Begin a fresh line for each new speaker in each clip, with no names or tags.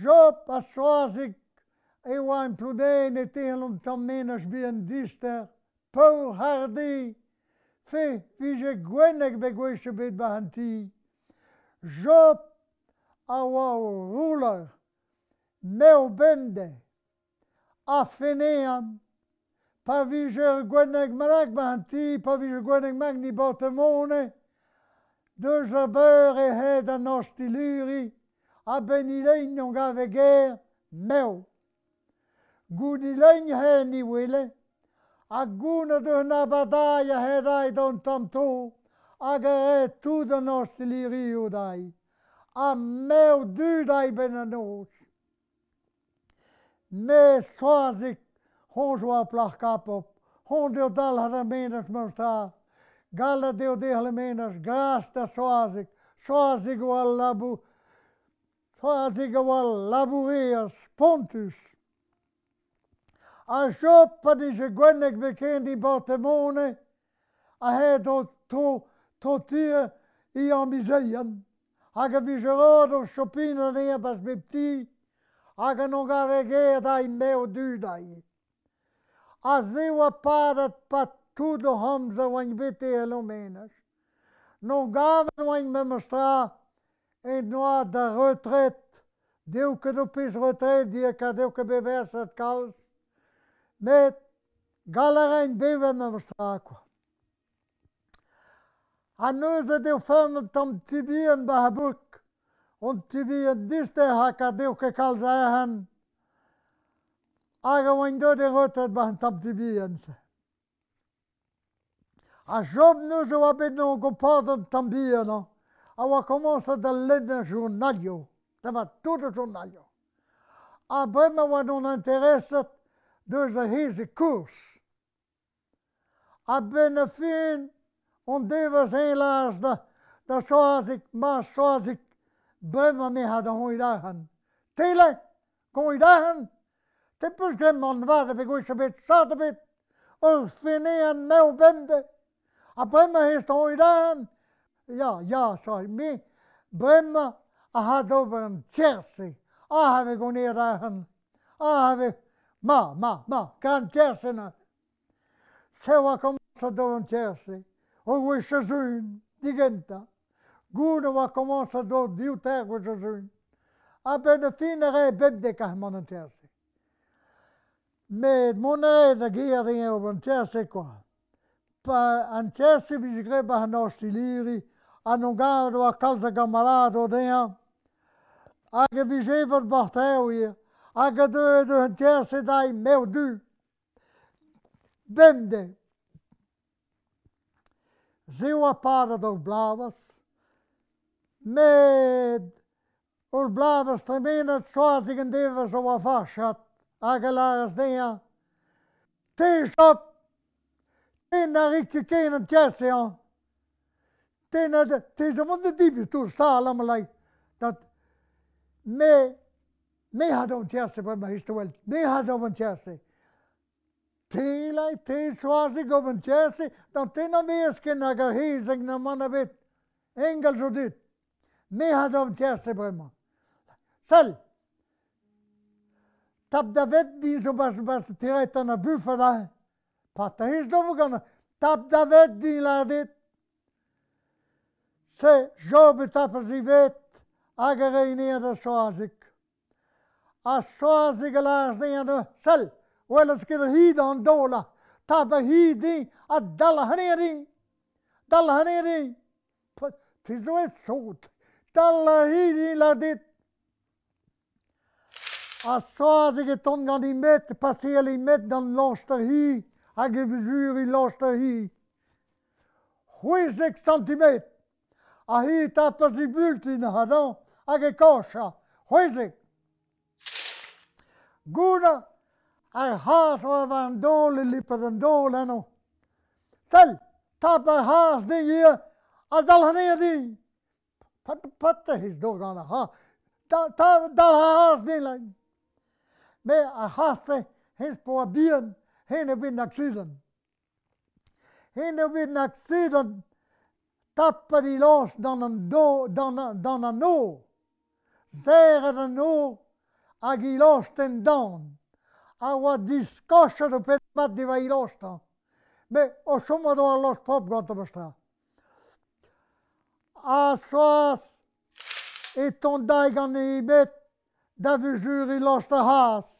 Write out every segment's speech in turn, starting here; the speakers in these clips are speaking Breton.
Job ha Soazig e oa en Ploudane e tehel un tamm menaj bihan dister, paour hardi. Fe 'vije gwenneg bet gwech ebet 'ba an ti. Job a oa o rouler, mev bemdez. Ha feneant, pa vije ur gwenneg bennak 'ba an ti, pa vije gwenneg bennak ni baote monet, deus ar beure hed an ostiliri, a-benn lein on gave ger mev. Goude lein hen ni wele, ha gounet un abardaez a-hed aet an tamm tro, hag a rae tout an ostilirioù dezhi. Ha mev du dezhi 'benn an noz. Me Soazig, soñj 'oa plac'h Kapop, soñj eo dalc'het ar menaj memes tra. Gallet eo derc'hel ar menaj gras da Soazig. Soazig 'oa labour Soazig a oa labourerez spontus. Ha Job pa dije gwenneg beken dibaot mone, a-hed o tro tro-tier e amezeien. Hag a vije ret o chopin anezhañ 'barzh bep ti, hag en o gave ger dezhi mev du dezhi. Ha se 'oa padet 'pad tout o amzer 'oaint bet en o menaj. N'o gavet 'oaint memes tra en oad da retret. N'eo ket ho pezh retret ka n'eo ket bet verset kalz. Met gall a raint bevañ memes tra kwa. Ha neuze eo feurm un tamm ti bihan 'ba ar bourk. Un ti bihan dister ha ka n'eo ket kalz a arc'hant. Hag a oaint deuet e retret 'ba an tamm ti bihan-se. Ha Job neuze a oa bet o gopaat un tamm bihan hañ, a oa komañset da lenn ar journalioù, da vat tout ar journalioù. Ha bremañ 'oa on intereset deus ar c'hezeg kozh. A-benn ar fin on deveus eñ lâr da da Soazig, ma Soazig, bremañ me 'ha da c'hounit arc'hant. Te gounit arc'hant? Te 'peus graet man vat evit gwech ebet, sort ebet, ur feneant mev bemdez. Ha bremañ ez gounit arc'hant? Ya, ya, Soazig, me bremañ a c'ha d'ober an tierz-se. Ah, a vez goneet arc'hant. Ah, a vez... Ma, ma, ma, gant tierz-se neuze. Se 'oa komañset d'ober an tierz-se. Ur wech a zun, digentañ. Goude 'oa komañset d'ober div teir gwech a zun. A-benn ar fin e rae bemdez kar-mont an tierz-se. Met mont a rae da gêr eñ ober an tierz-se kwa. Pa an tierz-se 'vije graet 'ba an ostiliri ha n'on gavet 'oa kalz a gamaladoù dezhañ. Hag e vije evet 'ba'r ivez. Hag a deue deus an tierz-se dezhi mev du. Bemdez. Se 'oa padet ur bloavezh. Met ur bloavezh tremenet Soazig en devezh a oa fachet hag a lâras dezhañ Te Job, te na rit ket ken an tierz-se hañ. Te na te zo mont da debriñ tout sal amañ lay. Dat me me 'ha d'an tierz-se bremañ istoel, me 'ha d'an tierz-se. Te lay, te Soazig ober an tierz-se, d'an te n'anavez ket nag ar c'hezeg na mann ebet. Ingal zo dit. Me 'ha d'an tierz-se bremañ. Sell! Tap da vet din zo 'barzh 'barzh tiret an ar bufed aze. Pa 'teus d'ober gant tap da vet din lâr dit. Se, Job e tapas ivez hag a rae anezhañ da Soazig. Ha Soazig a lâras dezhañ neuze, sell, 'welas ket ar c'hi d'an daol ha tap ar c'hi din ha dal ac'hane din. Dal ac'hane din. Te zo e sot. Dal ar c'hi din lâr dit. Ha Soazig e tont gant he met, paseal he met gant lost ar c'hi hag e vuzuriñ lost ar c'hi. 16 santimetr. Ha hi e tapas he bultin ac'hanañ hag e kañcha. 16. Goude, ar c'hazh oa war an daol e lipet an daol eno. Sell, tap ar c'hazh din ivez ha dalc'h anezhañ din. Pat ez do gant ar c'hazh. Dalc'h ar c'hazh din lein. Me ar c'hazh-se, hennezh p'oa bihan, hen eo bet un aksidant. Hen eo bet un aksidant. Tapet he lost gant an do, gant an nor. Serret an nor hag he lost en dan. A oa diskochet o penn mat diwar he lost. Met o chom a doa al lost propr gantañ memestra. Ha Soaz e tont dezhi gant he met da vuzuriñ lost ar c'hazh.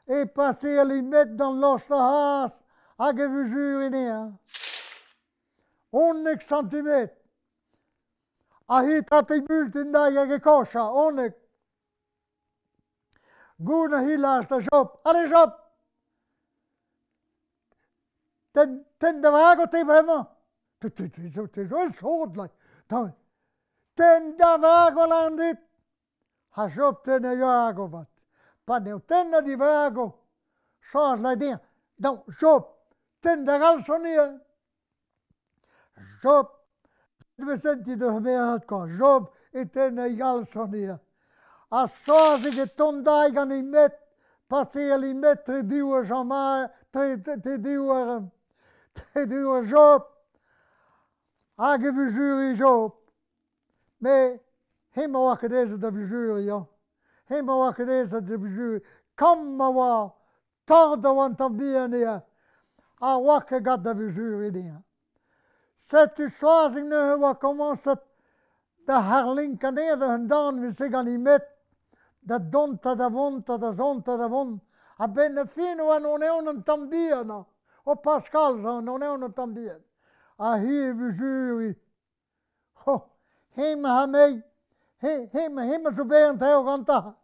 E paseal he met gant lost ar c'hazh hag e vuzuriñ anezhañ. 11 santimetr. Ha hi tapet bultun dezhi hag e koshañ, 11. Goût a c'hillas da Job. Allez Job! Tenn, tenn da vago te bremañ. Te, te, te, zo, te zo un sod, like. Tenn da vago lan dit. Ha Job tenn e vago, vat. Pa n'eo tennet e vago, chañs lai dezhañ. Daou, Job, tenn da galson ivez. Job, vez sentit ur merc'hed kwa. Job e tenn e galson ivez. Ha Soazig e tont dezhi gant he met, paseal he met tre div eur Jean-Mar, tre, tre div eur, tre div eur Job, hag e vuzuri Job. Met hemañ 'oa ket aezet da vuzuriñ hañ. Hemañ 'oa ket aezet da vuzuriñ. Kamm a oa, Tort a oa un tamm bihan eo ha oa ket gant da vuzuriñ dezhañ. Setu Soazig neuze oa komañset da harlinkañ anezhañ da un darn-se gant he met da dont ha da vont ha da zont ha da vont. A-benn ar fin e oa an eon un tamm bihan hañ. O pas kalz an eon un tamm bihan. Ha hi e vuzuriñ. Ho, hemañ ha me, hemañ hemañ zo bet an traoù gantañ.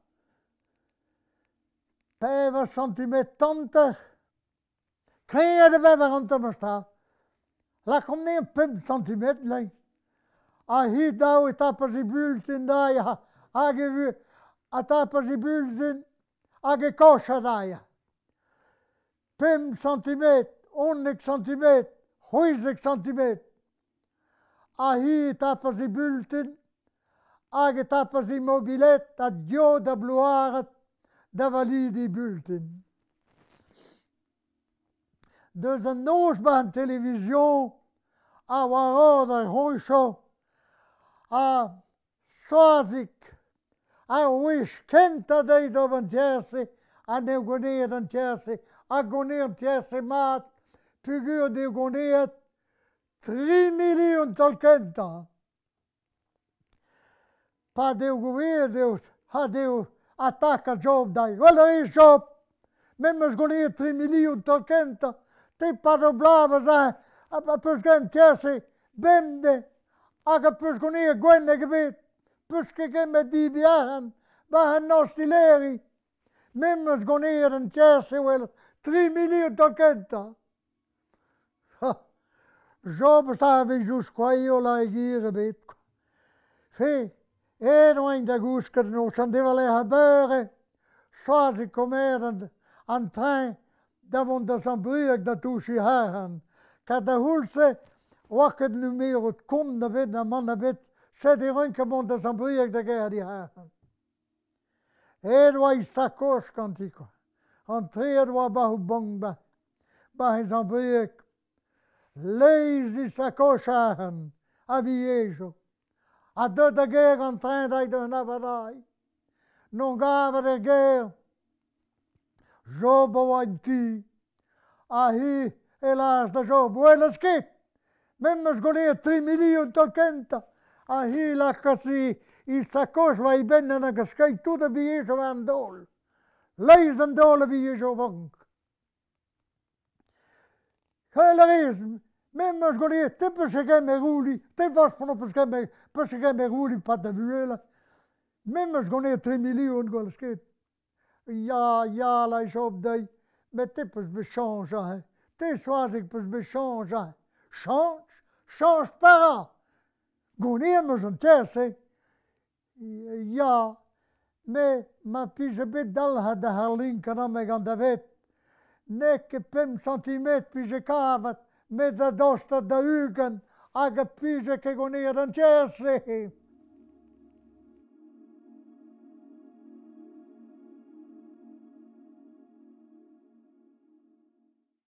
Pevar santimetr hanter. Kreñvaet eo bet war an tamm-tra. Lakaomp anezhañ 5 santimetr lein. Ha hi dav e tapas he bultun dezhi hag e a tapas he bultun hag e kocha dezhi. 5 santimetr, 11 santimetr, 16 santimetr. Ha hi e tapas he bultun hag e tapas he mobilet ha dio da Blouared da validiñ bultun. Deus an noz 'ba an televizion ha war ord ar c'hoñcho ha Soazig ar wech kentañ dezhi d'ober an tier-se ha n'eo goneet an tier-se ha goneet an tier-se mat peogwir eo goneet 3 milion taol kentañ. Pa deo gouvezet eo ha deo atak a Job dezhi. Gwell a rez Job, me 'm eus goneet 3 milion taol kentañ. Te 'pad ur bloavezh aze ha peus graet an tier-se bemdez hag a peus goneet gwenneg ebet. Peus ket kemet debriñ arc'hant war an ostileri. Me 'm eus goneet an tier-se well 3 milion taol kentañ. Job a a-wezhioù skoaio la-e-gir ebet kwa. Fe, aet oaint da gousket noz an devalec'h a beure, Soazig komer an train da vont da Sant-Brieg da touchiñ arc'hant. Kar da c'houlz-se 'oa ket numerod kont ebet na mann ebet, sed e ranke mont da Sant-Brieg da gerc'hat he arc'hant. Aet oa he sakoch ganti kwa. Antreet oa 'ba o bank 'ba 'ba he Sant-Brieg. Leizh he sakoch arc'hant, a viejo. Ha deut da gêr an train dait d'un abadailh. N'on gavet er gêr. Job a oa en ti. Ha hi e lâras da Job, 'Welez ket, me 'm eus goneet 3 milion taol kentañ. Ha hi lakaas he sakoch war e benn hag a skeiñ tout a bilhejoù war an daol. Leizh an daol a bilhejoù bank. Heul a rez, me 'm eus goneet te 'peus ket kemer rouli, te 'vos peus kemer peus ket kemer rouli 'pad da vuhez. Me 'm eus goneet 3 milion, gwelez ket. Ya, ya, lâr Job dezhi, met te 'peus bet chañs aze. Te, Soazig, 'peus bet chañs aze. Chañs? Chañs petra? Goneet 'm eus an tier-se. Ya, me ma 'pije bet dalc'het da harlinkañ amañ gant da ved. N'eo ket 5 santimetr 'pije kavet, met da dostaat da 20 hag a 'pije ket goneet an tier-se.